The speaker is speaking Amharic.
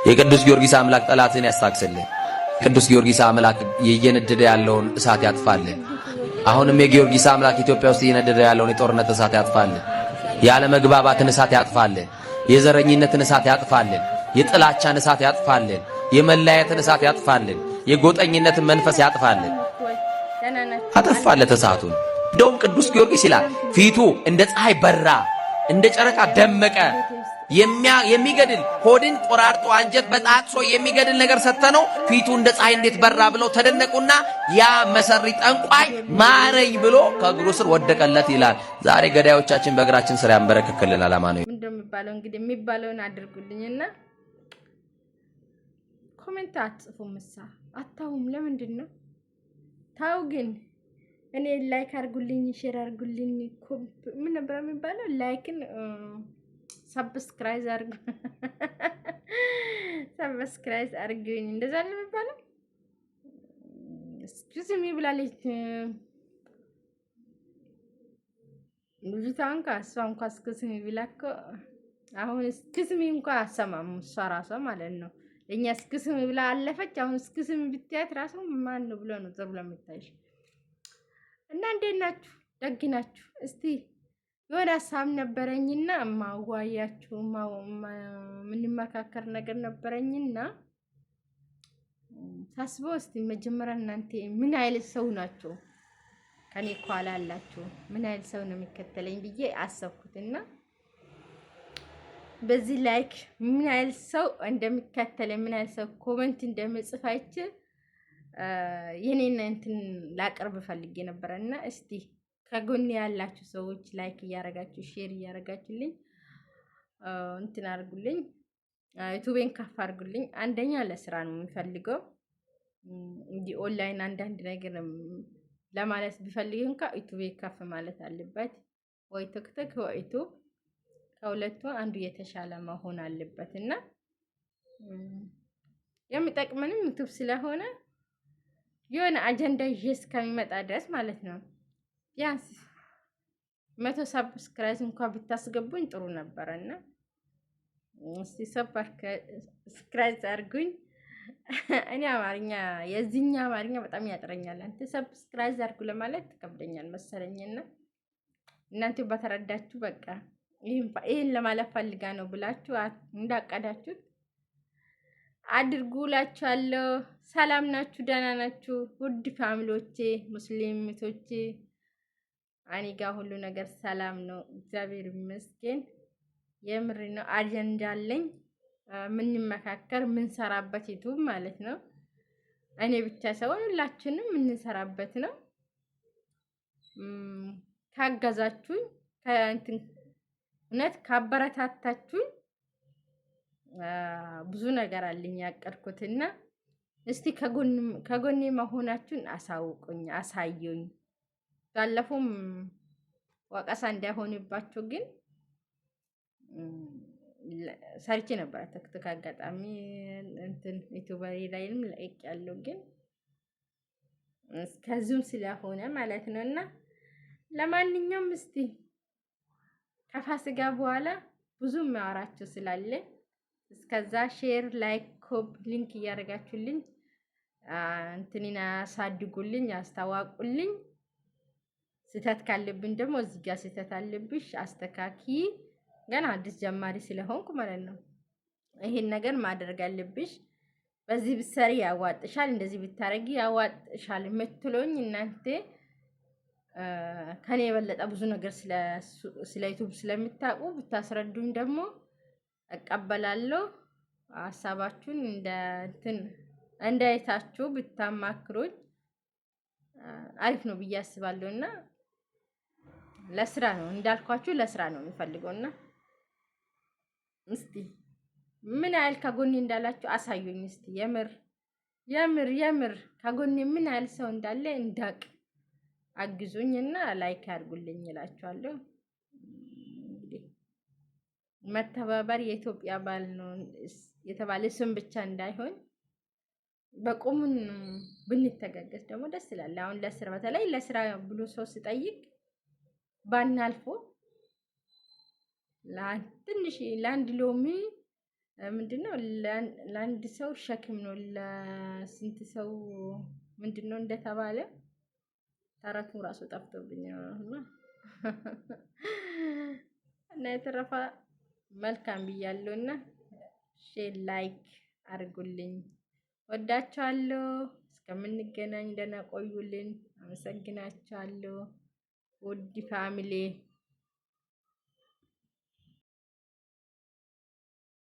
የቅዱስ ጊዮርጊስ አምላክ ጠላትን ያስታክስልህ። ቅዱስ ጊዮርጊስ አምላክ እየነደደ ያለውን እሳት ያጥፋልህ። አሁንም የጊዮርጊስ አምላክ ኢትዮጵያ ውስጥ እየነደደ ያለውን የጦርነት እሳት ያጥፋልህ። ያለመግባባትን እሳት ያጥፋልን። የዘረኝነትን እሳት ያጥፋልን። የጥላቻን እሳት ያጥፋልን። የመለያየትን እሳት ያጥፋልን። የጎጠኝነትን መንፈስ ያጥፋልን። አጠፋለት እሳቱን። እንደውም ቅዱስ ጊዮርጊስ ይላል ፊቱ እንደ ፀሐይ በራ፣ እንደ ጨረቃ ደመቀ። የሚገድል ሆድን ቆራርጦ አንጀት በጣጥሶ የሚገድል ነገር ሰጥተነው ፊቱ እንደ ፀሐይ እንዴት በራ ብለው ተደነቁና ያ መሰሪ ጠንቋይ ማረኝ ብሎ ከእግሩ ስር ወደቀለት ይላል። ዛሬ ገዳዮቻችን በእግራችን ስር ያንበረክክልን ዓላማ ነው። እንደሚባለው እንግዲህ የሚባለውን አድርጉልኝና comment አትጽፉም ምሳ አታውም። ለምንድን ነው ታው? ግን እኔ like አድርጉልኝ፣ share አድርጉልኝ። ምን ነበር የሚባለው? Like ን subscribe አድርጉ፣ subscribe አድርጉኝ። እንደዛ ነው የሚባለው። Excuse me ብላለች ልጅቷ። እንኳ እሷ እንኳ excuse me ብላ እኮ አሁን excuse me እንኳ አሰማም እሷ ራሷ ማለት ነው። እኛ excuse me ብላ አለፈች። አሁን excuse me ብትያት ራሱ ማን ነው ብሎ ነው ዞር ብሎ የሚታይሽ። እና እንዴት ናችሁ? ደግ ናችሁ? እስቲ የሆነ ሀሳብ ነበረኝና ማዋያችሁ የምንመካከር ነገር ነበረኝና ሳስበው እስቲ መጀመሪያ እናንተ ምን ያህል ሰው ናቸው ከኔ ኋላ አላችሁ? ምን ያህል ሰው ነው የሚከተለኝ ብዬ አሰብኩትና በዚህ like ምን ያህል ሰው እንደሚከተለኝ፣ ምን ያህል ሰው comment እንደምጽፍ አይቼ የኔን እንትን ላቀርብ ፈልጌ ነበረ። እና እስቲ ከጎኔ ያላችሁ ሰዎች like እያረጋችሁ፣ share እያረጋችሁልኝ እንትን አድርጉልኝ፣ ዩቱቤን ከፍ አድርጉልኝ። አንደኛ ለስራ ነው የሚፈልገው፣ እንዲህ ኦንላይን አንዳንድ ነገር ለማለት ቢፈልግ እንኳ ዩቱቤ ከፍ ማለት አለበት፣ ወይ ቲክቶክ ወይ ዩቱብ፣ ከሁለቱ አንዱ የተሻለ መሆን አለበት። እና የሚጠቅመንም ዩቱብ ስለሆነ የሆነ አጀንዳ ይዤ እስከሚመጣ ድረስ ማለት ነው። ቢያንስ 100 subscribe እንኳን ብታስገቡኝ ጥሩ ነበረ። እና እስቲ subscribe አድርጉኝ። እኔ አማርኛ የዚህኛ አማርኛ በጣም ያጥረኛል። አንተ subscribe አድርጉ ለማለት ትከብደኛል መሰለኝና እናንተ በተረዳችሁ በቃ ይህን ለማለት ፈልጋ ነው ብላችሁ እንዳቀዳችሁት አድርጉላችኋለሁ። ሰላም ናችሁ? ደህና ናችሁ? ውድ family ዎቼ፣ ሙስሊም እህቶቼ፣ እኔ ጋ ሁሉ ነገር ሰላም ነው፣ እግዚአብሔር ይመስገን። የምር ነው። አጀንዳ አለኝ የምንመካከር የምንሰራበት ዩቱብ ማለት ነው። እኔ ብቻ ሳይሆን ሁላችንም የምንሰራበት ነው። ካገዛችሁኝ፣ እውነት ካበረታታችሁኝ ብዙ ነገር አለኝ ያቀድኩትና እስቲ ከጎኔ መሆናችሁን አሳውቁኝ፣ አሳዩኝ። ባለፈውም ወቀሳ እንዳይሆንባችሁ ግን ሰርቼ ነበረ ቲክቶክ አጋጣሚ እንትን ዩቱበሪ ላይም ለቅ ያለው ግን እስከዚሁም ስለሆነ ማለት ነው። እና ለማንኛውም እስቲ ከፋሲካ በኋላ ብዙ የሚያወራችሁ ስላለ እስከዛ share፣ like፣ copy link እያደረጋችሁልኝ እንትኔን አሳድጉልኝ፣ አስታዋቁልኝ። ስህተት ካለብን ደግሞ እዚህ ጋር ስህተት አለብሽ አስተካኪ፣ ገና አዲስ ጀማሪ ስለሆንኩ ማለት ነው። ይሄን ነገር ማድረግ አለብሽ፣ በዚህ ብትሰሪ ያዋጥሻል፣ እንደዚህ ብታረጊ ያዋጥሻል የምትሉኝ እናንተ ከኔ የበለጠ ብዙ ነገር ስለ ዩቱብ ስለምታውቁ ብታስረዱኝ ደግሞ እቀበላለሁ። ሀሳባችሁን እንደ እንትን እንዳይታችሁ ብታማክሩኝ አሪፍ ነው ብዬ አስባለሁ። እና ለስራ ነው እንዳልኳችሁ፣ ለስራ ነው የሚፈልገው። እና እስቲ ምን ያህል ከጎኔ እንዳላችሁ አሳዩኝ። እስቲ የምር የምር የምር ከጎኔ ምን ያህል ሰው እንዳለ እንዳቅ አግዙኝ እና like አድርጉልኝ እላችኋለሁ። እንግዲህ መተባበር የኢትዮጵያ ባህል ነው የተባለ ስም ብቻ እንዳይሆን በቁሙን ብንተጋገዝ ደግሞ ደስ ይላል። አሁን ለስራ፣ በተለይ ለስራ ብሎ ሰው ስጠይቅ ባናልፎ ትንሽ ለአንድ ሎሚ ምንድነው ለአንድ ሰው ሸክም ነው ለስንት ሰው ምንድነው እንደተባለ ተረቱ ራሱ ጠፍቶብኝ ነው። እና የተረፈ መልካም ብያለሁ እና share like አድርጉልኝ። ወዳችኋለሁ። እስከምንገናኝ ደህና ቆዩልን። አመሰግናችኋለሁ ውድ family።